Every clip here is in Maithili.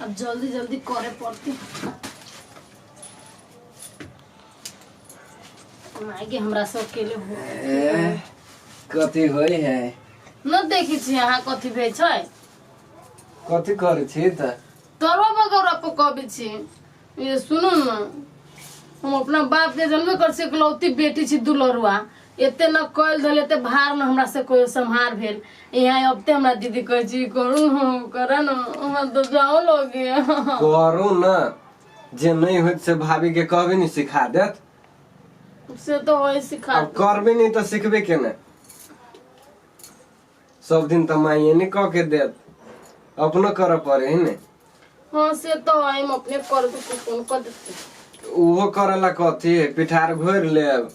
अब जल्दी जल्दी करे पड़ती। माय हमरा सब अकेले हो। ए, कथी होइ है? न देखै छी अहाँ कथी भेल छै। कथी करै छी तऽ? तोरो बगौरा पकबै छी। ये सुनू न, हम अपना बाप के जनबे कर छी, इकलौती बेटी छी दुलरुआ। एते न कैल धल, एते भार न हमरा से कोई सम्हार भेल। यहाँ अबते हमरा दीदी कहै छी करू न, कर न, हमरा तो जाओ लगे। करू न, जे नहि होइत से भाभी के कहबे नहीं सिखा देत। से तो होय सिखा। अब करबे नहीं तऽ सिखबे केना? सब दिन तऽ माइए नहीं कह के देत, अपनो करऽ पड़े है ने। हाँ से तो है, हम अपने कर देती, फोन कर देती। ओहो करेला कथी, पिठार घोरि लेब,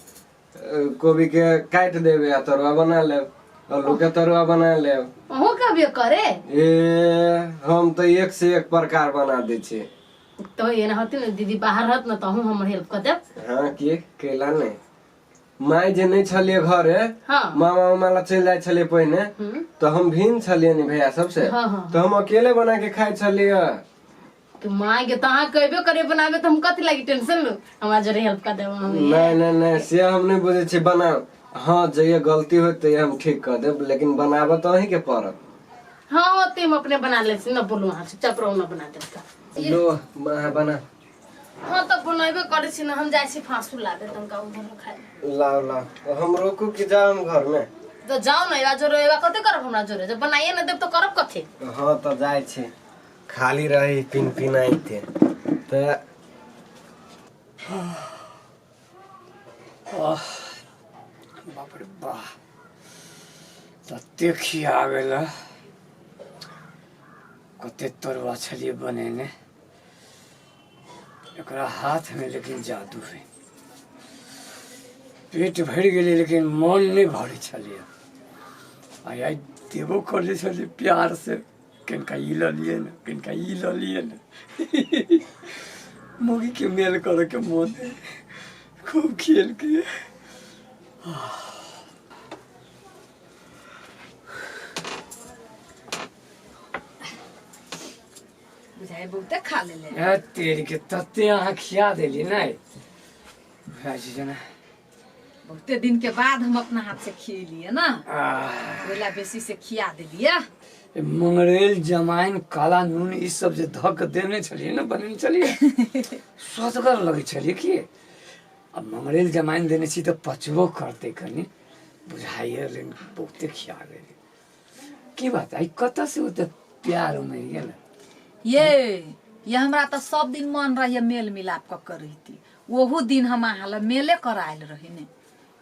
कोबी के काटि देबै आ तरुआ बना लेब, आलू के तरुआ बना लेब। अहूँ कभी करे? ए, हम तऽ एक से एक प्रकार बना दै छी। तो एना होती ने दीदी बाहर रहत ने तऽ अहूँ हमर हेल्प कर देब। हाँ के केला नहि, माय जे नहि छलियै घरे, मामा उमा ला चलि जाइ छलियै पहिने, तऽ हम भिन्न छलियै ने भैया सबसे, हाँ, हाँ। तऽ हम अकेले बना के खाइ छलियै। तो माय के तो अहाँ कहबे करे बनाबे, तऽ हम कथी लागी टेंशन लू? हमरा जरे हेल्प कर देब हम। नहीं नहीं नहीं, से हम नहीं बुझै छी बना। हाँ, जहिया गलती होत तहिया हम ठीक कर देब, लेकिन बनाबऽ तऽ अहीं के पड़त। हाँ ओते हम अपने बना ले छी, न बोलू अहाँ, चुपचाप रहू, न बना देब तऽ। लो माँ बना। हाँ तऽ बनेबे करै छी ने। हम जाइ छी फांसू लाबे, तनका उधर खाइ। लाओ लाओ, हम रोकू कि जाओ हम घर में? तो जाओ ने, एबा जोरे एबा कते करब हमरा जोरे? जब बनाइए न देब तऽ करब कथी? हाँ तऽ जाइ छी, खाली रही पिन पिनाइते तऽ। बाप रे बाह, तते खिया गेल। कते तरुआ छलियै बनेने। एकरा हाथ में लेकिन जादू है। पेट भरि गेलै लेकिन मन नहि भरै छलियै। आइ आइ देबो करै छलियै प्यार से, कनिका ई लऽ लियै ने, कनिका ई लऽ लियै ने। मौगीके मेल करऽके मोन है, खूब खेलके। बुझाइ बहुते खा लेले। ए तेरी के, तते अहाँ खिया देली नहि बुझाइ छै जेना। बहुते दिन के बाद हम अपना हाथ से खियलिए ना, आह, ओइला बेसी से खिया देलिए। ए मंगरेल जमाइन काला नून ई सब जे धऽ के देने छलियै ने, बनेने छलियै, स्वदगर लगै छलियै की। अब मंगरेल जमाइन देने छी तऽ पचबो करतै कनि बुझाइए, लेकिन बहुते खिया गेलै। की बात, आइ कतऽ से ओते प्यार उमड़ि गेल? ये हमरा तऽ सब दिन मन रहैए मेल मिलाप कऽ के रहिती। ओहू दिन हम अहाँ लग मेले करायल रही ने,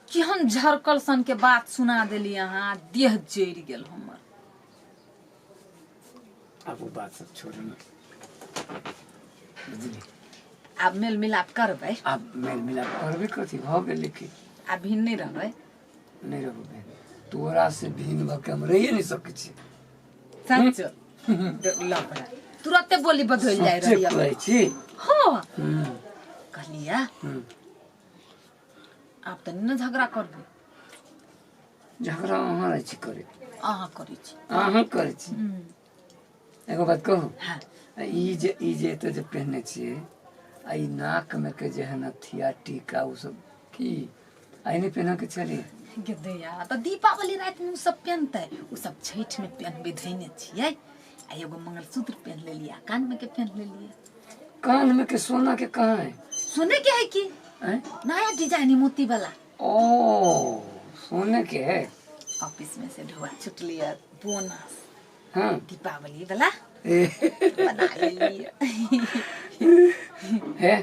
केहन झरकल सन के बात सुना देली अहाँ, देह जरि गेल हमर। आब ओ बात सब छोड़ू ने, बुझली? आब मेल मिलाप करबै। आब मेल मिलाप करबै कथी, भऽ गेलै की। आब भिन्न नहि रहबै? नहि रहबै बहन, तोरा से भिन्न भऽ के हम रहिए नहि सकै छी। सच लफड़ा तुरते बोली बदल जाय सच्चे रही। कहै छी। हाँ। कहलिया आब तऽ नहि झगड़ा करबै। झगड़ा अहाँ रहै छी करे? अहाँ करै छी। अहाँ करै छी। एगो बात कहू? हाँ। ई जे एतऽ जे पहिने छियै आ ई नाक में के जे है नथिया टीका ओ सब की आइ नहि पहिना के छलियै? गे दैया, तऽ दीपावली रातिमे ओ सब पेहनतै? ओ सब छठिमे पेहनबै, धोने छियै। आ एगो मंगलसूत्र पेहन लेलियै आ कानमे के पेहन लेलियै। कान में के सोना के कहाँ है? सोने के है की। आँय? नया डिजाइन है मोती वाला। ओ सोने के है। ऑफिस में से ढोआ छुटलियै बोनस। दीपावली वाला ए, बना लेलियै। है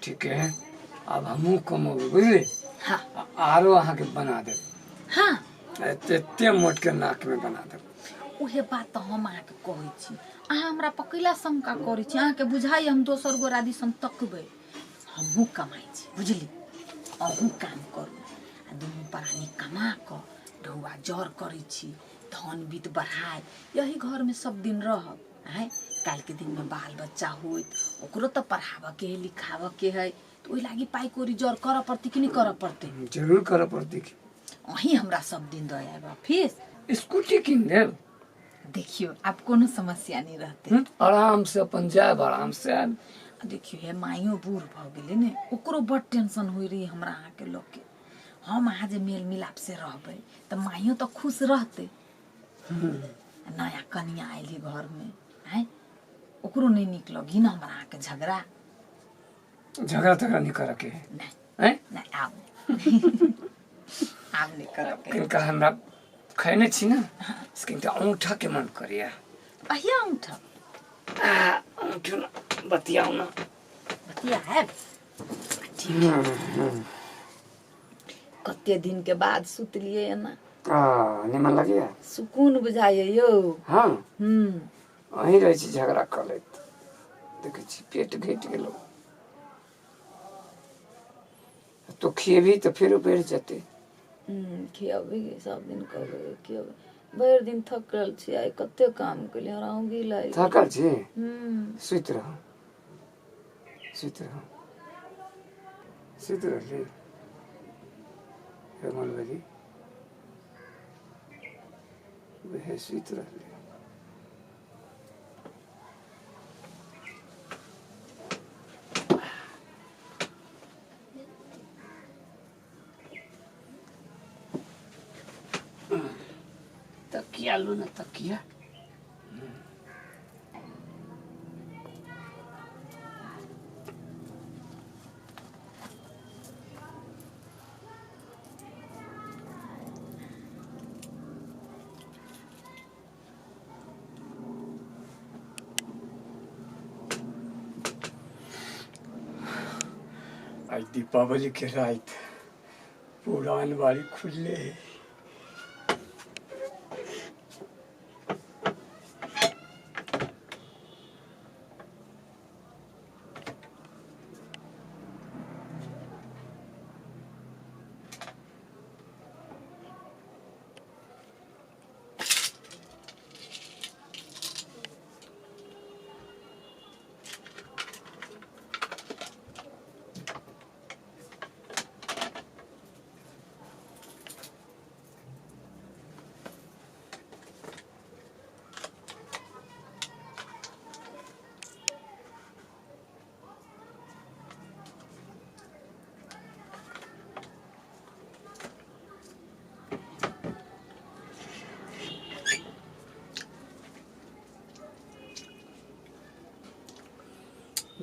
ठीक है, आब हमहूँ कमौबै, बुझली? हाँ। आरो अहाँके बना देब। हाँ। एते एते मोट के नाक में बना देब। उहे बात तऽ हम अहाँके कहै छी, अहाँ हमरा पकैला शंका करै छी। अहाँके बुझाइ हम दोसर गोरा दिसन तकबै? हमहूँ कमाइ छी, बुझली? अहूँ काम करू आ दुनू प्राणी कमा कऽ ढौआ जर करै छी, धन बीत बढ़ाय यही घरमे सब दिन रहब। आँय, काल्हिके दिनमे बाल बच्चा होइत, ओकरो तऽ पढ़ाबऽके है, लिखाबऽके है, तऽ ओहि लागि पाइ कौड़ी जर करऽ पड़तै कि नहि करऽ पड़तै? जरूर करऽ पड़तै की। अहीं हमरा सब दिन दऽ आयब ऑफिस। स्कूटी कीन देब। देखियो आब कोनो समस्या नहीं रहते। आराम से अपन जायब, आराम से आयब। देखियो हे माइयो बूढ़ भ गेलै ने, ओकरो बड़ टेंशन होइ रही हमरा अहाँके लऽ के। हम अहाँ जे मेल मिलाप से रहबै तऽ माइयो तऽ खुश रहतै। नया कनिया आयली घर में आय, ओकरो नहीं नीक लगी ना हमरा अहाँके झगड़ा। झगड़ा तगड़ा नहीं करऽ के है। नहीं। हैं? नहीं, आब आब नहीं करऽ के। किनका हमरा खैने छी ना, से कनिटा औंठा के मन करैया। अहिया औंठा? आ, औंठू ना, बतियाउ ना। बतिया है? ठीक है। कते दिन के बाद सुतलिए एना। आ, निमन लगैया? सुकून बुझाइए यौ। हाँ। अहीं रहै छी झगड़ा कऽ लैत, देखै छी पेट घटि गेलौ। तो खिएबही तऽ फेरो बढ़ि जेतै। खियाबी सब दिन कहबै खियाबी। भरि दिन थकल छी, आइ कते काम केलियै, हमरा औंघी लागि गेल। थकल छी? सुति रहू, सुति रहू, सुति रहली। रमणवरी वएह सुति रहली। तकिया लू ना, तकिया। आज दीपावली के रात पुरान बाड़ी खुलले है।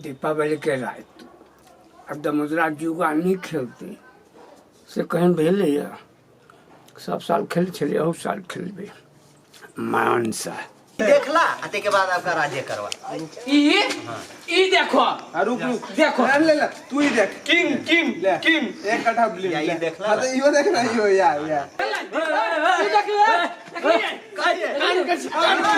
दीपावली के रात अब दमोदरा जुआ नहीं खेलते से कहीं भेलैया। सब साल खेल छलियै, अहू साल खेलबै मानसा। देखला आ के बाद आपका राज्य करवा। ई ई देखो, रुक रुक देखो, ले ले तू ही देख। किंग किंग किंग एक कट्ठा ब्लिंग। ये देखला, हां तो इहो देखना, इहो या या ई देख ले, कान कर।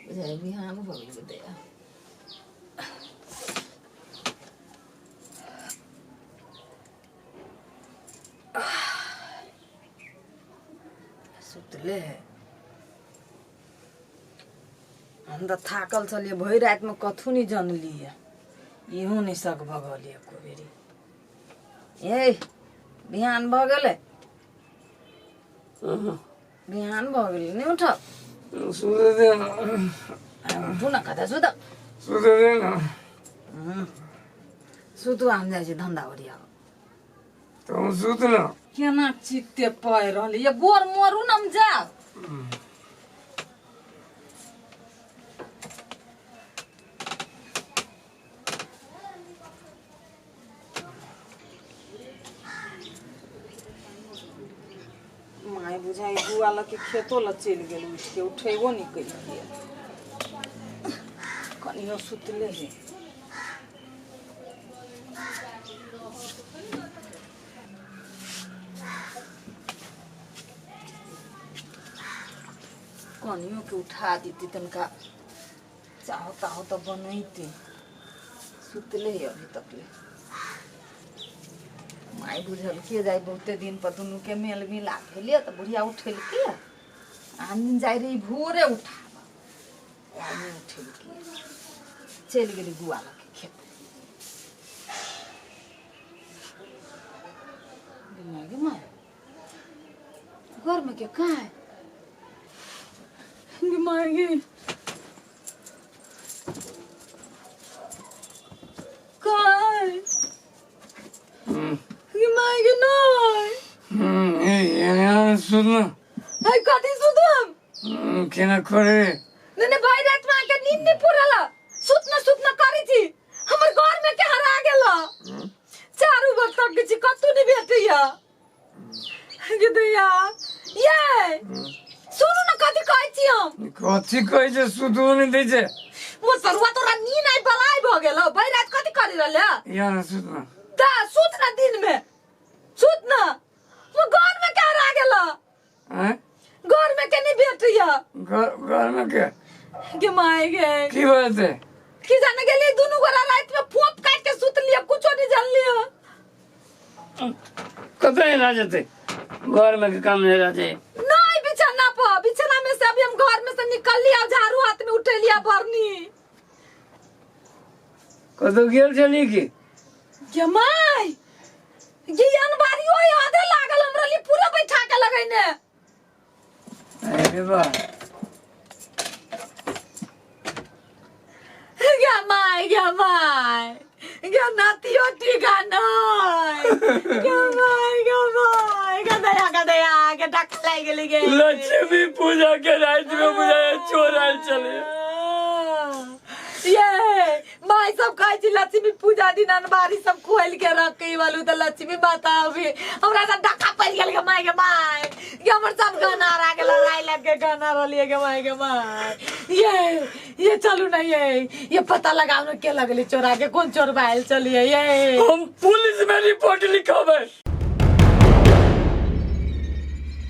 बुझाइ बिहान भऽ गेल बुझाइया। सुतले है। हम तऽ थाकल छलियै, भरि रातिमे कथू नहि जनलियै, इहो नहि सक भऽ गेलियै एको बेरी। ए बिहान भऽ गेलै, बिहान भऽ गेलै, नहि उठब? सुते दे ना। उठू ना, कतऽ सुतब? सुते दे ना। सुतू, हम जाइ छी धंधा ओरियाबऽ। तुम सुत ना। केना चित्ते पड़ि रहल ये, गोर मोरू न हम जाब। बुझाइ बुआ लऽ के खेतो लऽ चलि गेल उठि के उठेबो नहि केलकै कनियो सुतले है कनियो के उठा देती तनका चाहो ताहो तऽ बनैती सुतले है अभी तक ले माय बुझलकै जाय बहुते दिन पर दुनू के मेल मिलाप भेलै तऽ बुढ़िया उठेलकै आन दिन जाइ रही भोरे उठाबऽ आइ नहि उठेलकै चलि गेली गुआ लऽ के खेत गे गे माय घर में के कहाँ है गे माय गे कहाँ है गे माय गे नहीं सुन है कथी सुतम केना करे नहीं नहीं भाई रात में आके नींद नहीं पूरल सुतना सुतना करी छी हमर घर में के हरा गेल चारू बर तक छी कतू नहीं भेटैया गे दैया ये सुनू ना कथी कहै छी हम कथी कहै छै सुतबो नहि दै छै मोर सरुआ तोरा नींद आइ बलाय भ गेल भाई रात कथी करी रहले या ना सुतना ता सुत ना दिन में सुत ना मोर घर में के हरा गेल आँय घर में के नहीं भेटैया घर घर में के गे माय गे की बात है की जाने गेलियै दुनू गोरा राति में फोप काटि के सुत लिअ कुछो नहीं जान लिअ कतऽ हेरा जेतै घर में के काम हेरा जाए नहीं बिछाना पर बिछाना में से अभी हम घर में से निकल लिया झाड़ू हाथ में उठे लिया बरनी कतौ गेल छली की गे my गे अनबारी ओहि आधे लागल हमरा लिए पूरा बैठा के लगैने अरे वाह गे my गे my गे नातियो टीका नहीं गे my गे my गे दया गे दया गे डक लागि गेली गे लक्ष्मी पूजा के रात में बुझाया चोर आयल छलै ये माय सब कहै छी लक्ष्मी पूजा दिन अनबारी सब खोल के रखै वालू तऽ लक्ष्मी माता अभी हमरा सब डका पड़ि गेल गे माय गे माय गे हमर सब गहना हरा गेल लड़ाई लग के गहना रहलियै गे माय गे माय ये ये चलू ना ये पता लगाओ ना के लगली चोरा के कौन चोरबायल चलिए ये हम पुलिस में रिपोर्ट लिखबै।